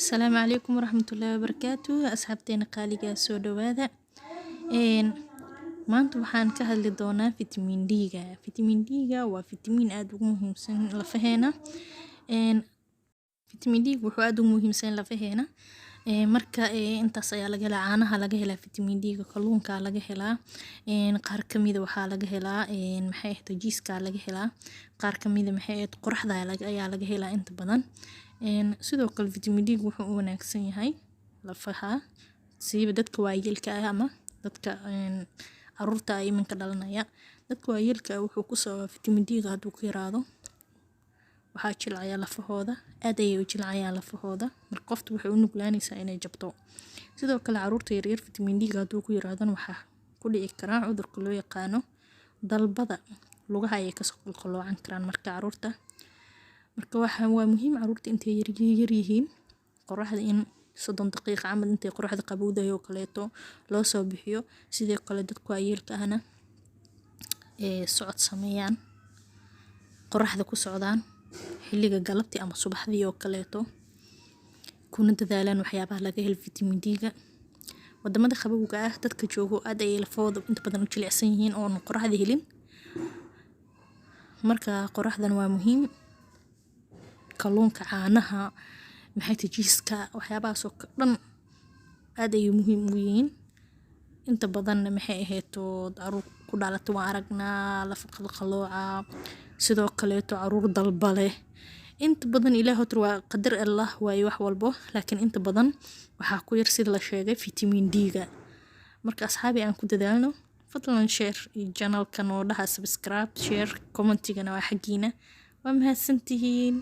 Asalaamu calaykum waraxmatullaahi wabarakaatu. Asxaabteena qaaliga, soo dhawaada. Maanta waxaan ka hadli doonaa vitamin D-ga. Vitamin D-ga waa vitamin aad ugu muhiimsan lafaheena. Vitamin D wuxuu aad ugu muhiimsan lafaheena. Marka intaas ayaa laga helaa: caanaha laga helaa vitamin D-ga, kalluunka laga helaa, qaar kamida waxaa laga helaa, maxay ahayd, jiiska laga helaa, qaar kamida, maxay ahayd, qoraxda ayaa laga helaa inta badan. Sidoo kale vitamin D wuxuu u wanaagsan yahay lafaha, siiba dadka waayeelka ah ama dadka caruurta iminka dhalanaya. Dadka waayeelka ah wuxuu ku sababaa, vitamin D-ga hadduu ku yaraado, waxaa jilcaya lafahooda, aad ayay u jilcayaan lafahooda. Marka qofta waxay u nuglaanaysaa inay jabto. Sidoo kale caruurta yaryar vitamin D-ga hadduu ku yaraadona, waxaa ku dhici karaa cudurka loo yaqaano dalbada, lugaha ayay kasoo qalqaloocan karaan. Marka caruurta, marka waxa waa muhiim caruurta intay yaryihiin qoraxda in 30 daqiiqo camal, intay qoraxda qabowdahay oo kaleeto, loo soo bixiyo. Sidoo kale dadka waayeelka ahna ee socod sameeyaan, qoraxda ku socdaan xilliga galabtii ama subaxdii oo kaleeto, kuna dadaalaan waxyaabaha laga helo vitamin D-ga. Wadamada qabowga ah dadka joogo aad ayay lafahooda inta badan u jilicsan yihiin oon qoraxda helin. Marka qoraxdan waa muhiim. Kalluunka, caanaha, maxay tahay, jiiska, waxyaabahaas oo dhan aad ayay muhiim ugu yihiin. Inta badan, maxay ahayd, caruur ku dhalatay waan aragnaa lafa qalqalooca, sidoo kaleeto caruur dalba leh inta badan. Ilaah horta waa qadar Allah waaye wax walbo, laakiin inta badan waxaa ku yar, sida la sheegay, vitamin D-ga. Marka asxaabi, aan ku dadaalno. Fadlan share iyo channelka noo dhaha subscribe, share, commentigana waa xaggiina. Waa mahadsantihiin.